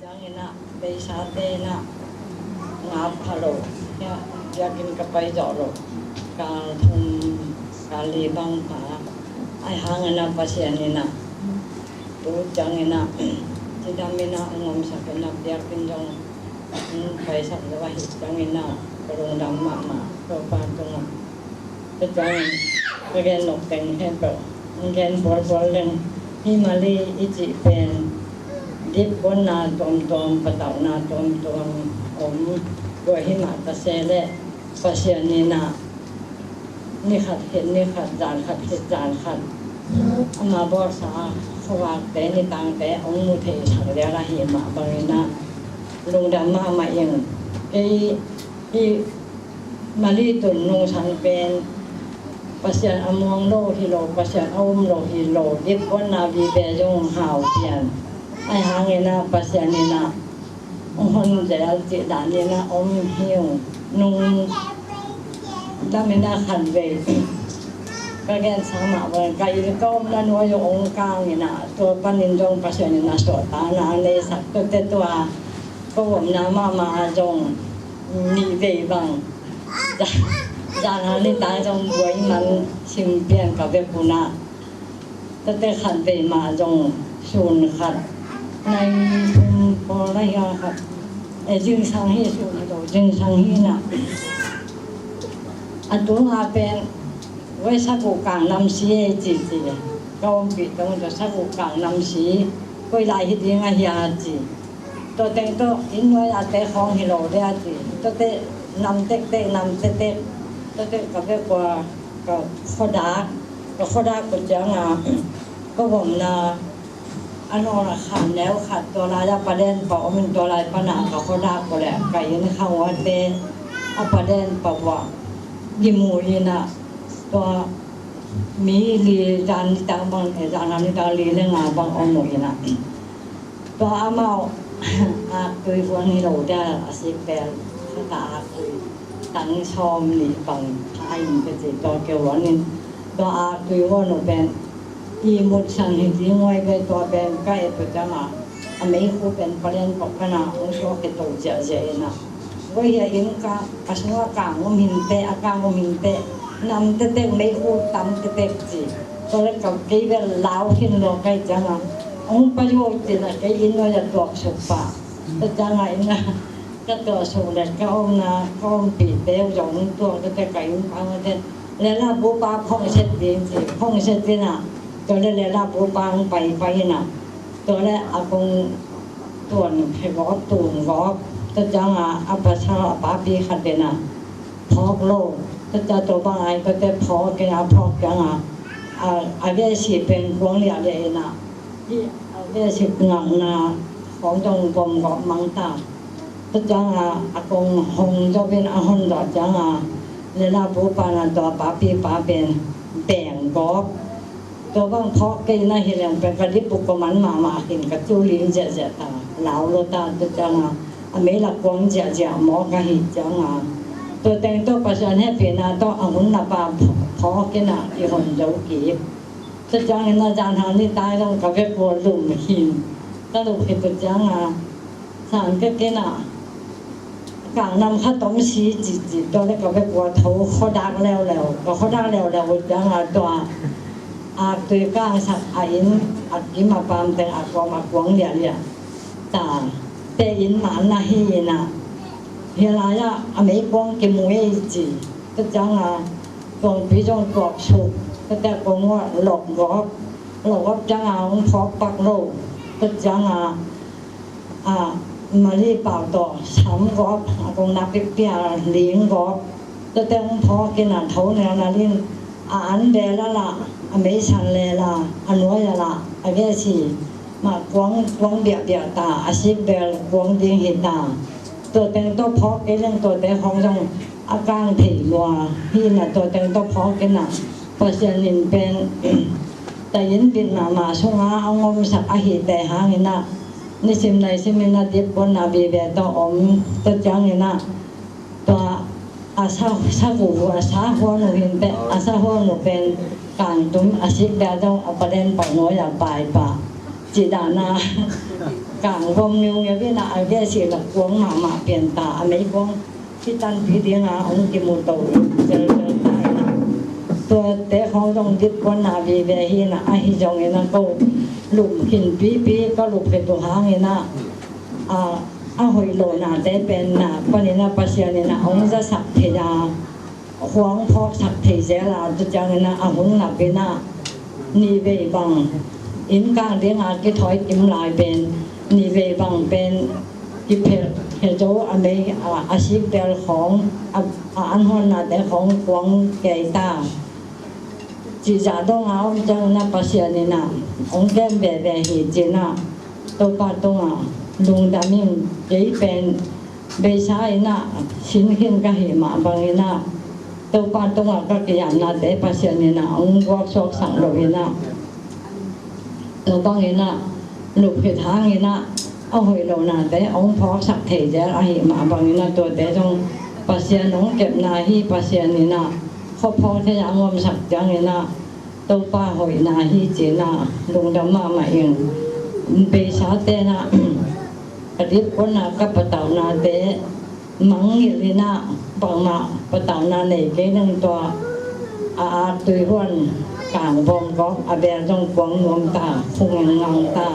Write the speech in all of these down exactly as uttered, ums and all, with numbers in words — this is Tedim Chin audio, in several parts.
Hangin ah, beisa te in ah, ngap pha lo, hia, biakinn ka pai zawh lo, kal thum, kal li bang pha, ahi hangin ah Pasian in ah, tu ciangin ah, cidam in ah, hong omsak in ah, biakinn zong, hmm, paisak lo ahi ciangin ah, ka lungdam mahmah, Topa tungah. Tua ciangin ka gen nop teng hen peuh, gen bualbual leng, hih Mali i cih pen dipbonna tuamtuam, patauhna tuamtuam om. Tua hi mah ta se leh Pasian in ah ni khat khit ni khat, zan khat khit zan khat, ama bawlsa khuavakte, nitangte hong mu thei sak lial ahi mah bangin ah lungdam mahmah ing. Kei hih Mali tun nungsang pen Pasian a muang lo hi lo, Pasian a um lo hi lo, dipbonna vive zong hau pian. Ahi hangin ah Pasian in ah hong hon zel cih dan in ah om hi ung. Nung dam in ah khanvei ka gensa mah bang, ka inn ka omna nuai uh hong kang in ah, tua panin zong Pasian in ah suahtakna a neisak, tuate tua ka omna mahmah ah zong nih vei bang, zan hang nitak zong buai man sim pian ka vek un ah, tuate khanvei mah zong sun khat, nai thum pawl lai a khat, e, zingsang hi, sun hi lo, zingsang hi in ah, a tung a pen, wei, saguk kang nam si e ci ci, ka ompih teng tawh, saguk kang nam si, koi lai hi ding a hia ci. Tua teng tawh inn nuai a te khawng hi lo de a ci. Tuate nam tektek, nam tektek, tuate ka vek ua, ka khuadak, ka khuadak ko ciang a, ka omna a nawn a khan neu khat, tua lai a paden pah om in, tua lai pan a ka khuadak ko leh ka inn khang ua te a paden pah ua, i mu in ah, tua mi li, zan nitak bang, e, zan hang nitak li le nga bang om uh in ah, tua amau aktui huan hi lo dia, a sik bel, khat a aktui tang sawm nih bang kha in ka ci, tua kihuan in, tua aktui huan uh pen ihmut sang hi ding uh ahi ve. Tua pen ka et uh ciang a, a meikhu pen palen pah pan a hong suak khit to ziahziah in ah, koi hi a inn ka, a sung a kang om hi inteh, a kang om hi inteh, nam tektek, meikhu tam tektek ci. Tua leh ka, kei bel lau khin lo ka hih ciang a, hong pai uh ci in ah, kei inn nuai ah tuaksuk pah. Tua ciang a inn ah ka tuaksuk leh ka omna, ka ompihte uh zong hong tuak tektek, ka inn pang tektek, lela bupa phawng set ding ci, phawng set in ah, tua leh lela bupa hong pai pai in ah, tua leh a kong tuan khe gawp, tung gawp. Tua ciang a, a pasal a papi khat in ah phawk lo. Tua ciang tua bang a, tua te phawk in ah, phawk ciang a, a, a vesi pen kuang liahliah in ah, hih a vesi ngakna khawng zong gawm gawp mang ta. Tua ciang a, a kong hong zawh in, a hon zawh ciang a, lela bupa in ah tua papi pa pen beng gawp. Tua bang phawk kei na hi leng pen ka dip uh kua man mahmah khin, ka tu ling ziahziah ta, lau lo ta. Tua ciang a, a meilak kuang ziahziah mawk ahih ciang a, tua teng tawh Pasian hehpihna tawh a hun nap a phawk in ah i hon zo kik. Tua ciangin ah zan hang nitak zong ka vek ua lum khin, ka lum khit uh ciang a, san ka kei in ah, kang nam khat om si ci ci, tua leh ka vek ua tho, khuadak leuleu, ka khuadak leuleu uh ciang a, tua aktui kangsak a inn a kim a pam teng a kawm a kuang liahliah ta. Te inn mah na hi in ah, hih lai ah a meikuang kimu ei ci. Tua ciang a, tuangpi zong tuaksuk, tua te kong ua lok gawp, lok gawp ciang a hong phawk pak lo. Tua ciang a, a, Mali pau tawh sam gawp, a kong nakpi pia ling gawp. Tua te hong phawk in ah tho neu na lin, a an bel a lah, a meisan lel a, a nuai a lah, a vesi mah kuang, kuang biakbiak ta, a sik bel kuang ding hi ta. Tua teng tawh phawk kei leng tua te khawng zong a kang thei lua hi in ah, tua teng tawh phawk in ah, Pasian in pen ta inn bit mahmah sung a hong omsak ahih teh hang in ah, nisim naisim in ah dipbonna vive tawh om. Tua ciangin ah, tua a sa, saguk uh, a sa huan uh hi inteh, a sa huan uh pen kang tum, a sik bel zong a palen pah nuai ah pai pah. Cih dan a, Kangvom ngiungeu in ah, a gesi la kuang mahmah pian ta, a meikuang hi tanpi ding a hong kimu to zelzel ta in ah, tuate khawng zong dikkuanna vive hi in ah, ahi zongin ah ko lupkhin pipi ka lupkhit uh hangin ah, a, a hoih lohnate pen na panin ah Pasian in ah hong zasak thei a, khua hong phawksak thei zel a, tua ciangin ah a hun ngap in ah, nihvei bang inn kang ding a kithawi kim lai pen nihvei bang pen kiphelh, khe zo a mei a, a sik tel khawng, a, a an hawnnate khawng kuang kei ta. Cih zah dong a om ciangin ah Pasian in ah hong kem veve hi ci in ah, Topa tungah lungdam ing. Kei pen beisa in ah sin khin ka hih mah bangin ah, Topa tungah ka kizapnate Pasian in ah hong guaksuaksak lo in ah, tua bangin ah lupkhit hangin ah a hoih lohnate hong phawksak thei zel ahih mah bangin ah, tuate zong Pasian hong kepna hi. Pasian in ah khuaphawk thei a hong omsak ciangin ah, Topa hoihna hi ci in ah lungdam mahmah ing. Beisate in ah ka dikkuanna, ka patauhnate mangngilh in ah, bangmah patauhna nei kei nang, tua a aktui huan kangvom kawk a bel zong kuang nuam ta, khung ngang ta.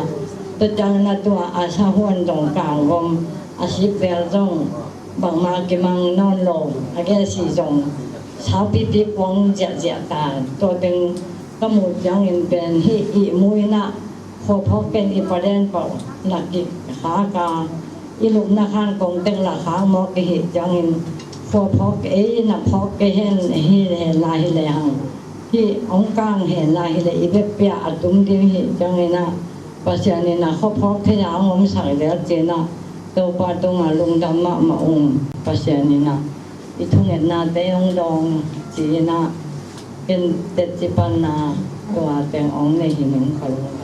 Tua ciangin ah tua a sa huan zong kangvom, a sik bel zong bangmah kimang nawn lo, a gesi zong saupipi kuang ziahziah ta. Tua teng ka muh ciangin pen hih ihmu in ah, khuaphawk pen i palen pau na kikhak a, i lupna khan kong teng la khak mawk i hih ciangin, khuaphawk ei na phawk kei hen, hi hen la hi le hang, hih hong kang hen la hi le i vekpi ah a tum ding hih ciangin ah, Pasian in ah khuaphawk thei a hong omsak zel ci in ah, Topa tungah lungdam mahmah ung. Pasian in ah i thungetnate hong dawng ci in ah, ken tetci panna tua teng hong nei hi ning ka lung.